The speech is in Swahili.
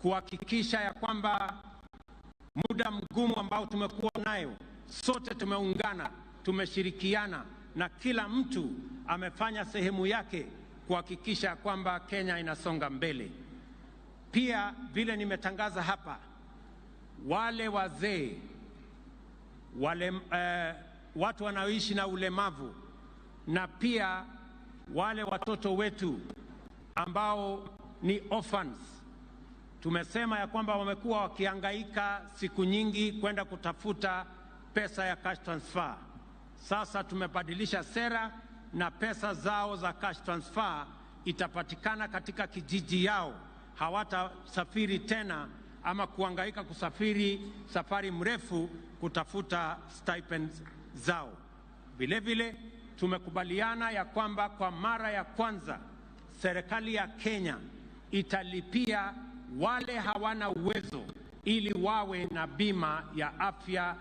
Kuhakikisha ya kwamba muda mgumu ambao tumekuwa nayo, sote tumeungana, tumeshirikiana na kila mtu amefanya sehemu yake kuhakikisha kwamba Kenya inasonga mbele. Pia vile nimetangaza hapa, wale wazee wale, watu wanaoishi na ulemavu na pia wale watoto wetu ambao ni orphans, tumesema ya kwamba wamekuwa wakihangaika siku nyingi kwenda kutafuta pesa ya cash transfer. Sasa tumebadilisha sera na pesa zao za cash transfer itapatikana katika kijiji yao, hawatasafiri tena ama kuhangaika kusafiri safari mrefu kutafuta stipends zao. Vile vile tumekubaliana ya kwamba kwa mara ya kwanza serikali ya Kenya italipia wale hawana uwezo ili wawe na bima ya afya.